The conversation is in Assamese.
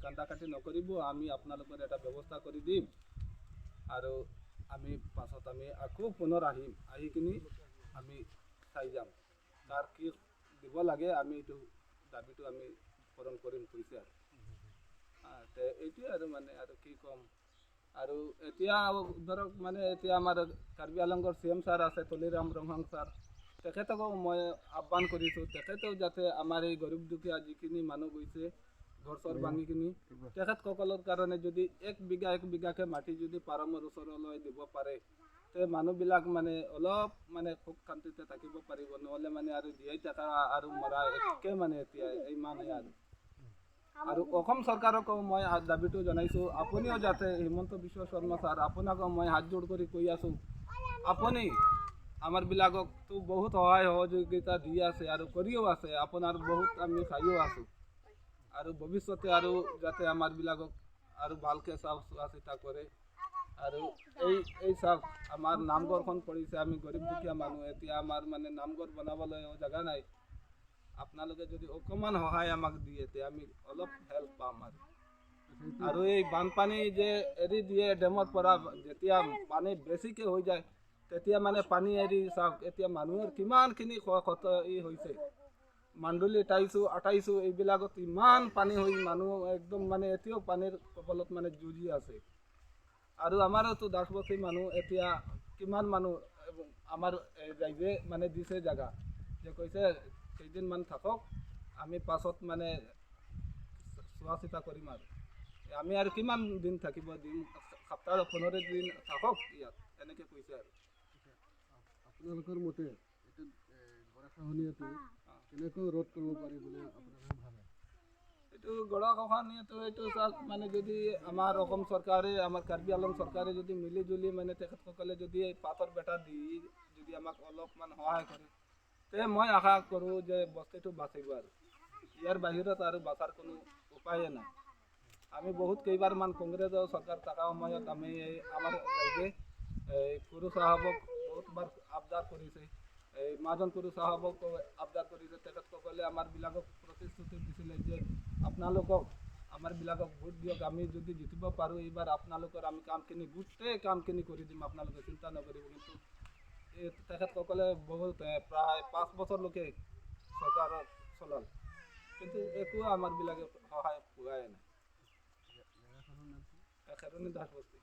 কান্দা কাটি নকৰিব, আমি আপোনালোকৰ এটা ব্যৱস্থা কৰি দিম আৰু আমি পাছত আমি আকৌ পুনৰ আহিম, আহি কিনি আমি চাই যাম তাৰ কি দিব লাগে, আমি এইটো দাবীটো আমি পূৰণ কৰিম কৈছে। আৰু তে এইটোৱে আৰু মানে আৰু কি ক'ম। আৰু এতিয়া ধৰক মানে এতিয়া আমাৰ কাৰ্বি আলঙৰ চি এম ছাৰ আছে, তুলিৰাম ৰংহাং ছাৰ, তেখেতকো মই আহ্বান কৰিছোঁ, তেখেতেও যাতে আমাৰ এই গৰীব দুখীয়া যিখিনি মানুহ গৈছে ঘৰ চৰ ভাঙি কিনি, তেখেতসকলৰ কাৰণে যদি এক বিঘা এক বিঘাকৈ মাটি যদি পাৰমৰ ওচৰলৈ দিব পাৰে, তে মানুহবিলাক মানে অলপ মানে সুখ শান্তিতে থাকিব পাৰিব। নহ'লে মানে আৰু জীয়াই থকা আৰু মৰা একে মানে এতিয়া ইমানেই। আৰু আৰু অসম চৰকাৰকো মই দাবীটো জনাইছোঁ, আপুনিও যাতে হিমন্ত বিশ্ব শৰ্মা ছাৰ, আপোনাকো মই হাত জোৰ কৰি কৈ আছোঁ, আপুনি আমাৰবিলাককতো বহুত সহায় সহযোগিতা দি আছে আৰু কৰিও আছে, আপোনাৰ বহুত আমি খাইও আছোঁ, আৰু ভৱিষ্যতে আৰু যাতে আমাৰবিলাকক আৰু ভালকৈ চোৱা চিতা কৰে। আৰু এই চাওক আমাৰ নামঘৰখন পৰিছে, আমি গৰীব দুখীয়া মানুহ, এতিয়া আমাৰ মানে নামঘৰ বনাবলৈ জেগা নাই। আপোনালোকে যদি অকণমান সহায় আমাক দিয়ে তে আমি অলপ হেল্প পাম। আৰু আৰু এই বানপানী যে এৰি দিয়ে ডেমৰ পৰা, যেতিয়া পানী বেছিকৈ হৈ যায় তেতিয়া মানে পানী এৰি চাওক এতিয়া মানুহৰ কিমানখিনি ক্ষতি হৈছে। মাণ্ডুলি টাইছো আটাইছো এইবিলাকত ইমান পানী হৈ মানুহ একদম মানে এতিয়াও পানীৰ কবলত মানে যুঁজি আছে। আৰু আমাৰোতো দাসবস্তি মানুহ এতিয়া কিমান মানুহ আমাৰ ৰাইজে মানে দিছে জেগা, যে কৈছে কেইদিনমান থাকক, আমি পাছত মানে চোৱা চিতা কৰিম। আৰু আমি আৰু কিমান দিন থাকিব দিম, সপ্তাহ 15 দিন থাকক ইয়াত, এনেকৈ কৈছে। আৰু আপোনালোকৰ মতে এইটো গৰাখহনীয়াটো কেনেকৈ ৰোধ কৰিব পাৰি বুলি আপোনালোকে ভাবে? এইটো গৰাখহনীয়াটো এইটো চাওক মানে যদি আমাৰ অসম চৰকাৰে, আমাৰ কাৰ্বি আলং চৰকাৰে যদি মিলি জুলি মানে তেখেতসকলে যদি এই পাথৰ বেটা দি যদি আমাক অলপমান সহায় কৰে, তে মই আশা কৰোঁ যে বস্তিটো বাচিব। আৰু ইয়াৰ বাহিৰত আৰু বাচাৰ কোনো উপায়ে নাই। আমি বহুত কেইবাৰমান কংগ্ৰেছৰ চৰকাৰ থকা সময়ত আমি এই আমাৰ ৰাইজে এই কুৰু চাহাবক বহুতবাৰ আবদাৰ কৰিছে, এই মহাজন কুৰু চাহাবক আবদাৰ কৰিছে। তেখেতসকলে আমাৰবিলাকক প্ৰতিশ্ৰুতি দিছিলে যে আপোনালোকক আমাৰবিলাকক ভোট দিয়ক, আমি যদি জিতিব পাৰোঁ এইবাৰ আপোনালোকৰ আমি কামখিনি গোটেই কামখিনি কৰি দিম, আপোনালোকে চিন্তা নকৰিব। কিন্তু এই তেখেতসকলে বহুত প্ৰায় 5 বছৰলৈকে চৰকাৰত চলাল, কিন্তু একো আমাৰবিলাকে সহায় পোৱাই নাই। জেগাখনৰ নাম কি? খেৰণি দাসবস্তি।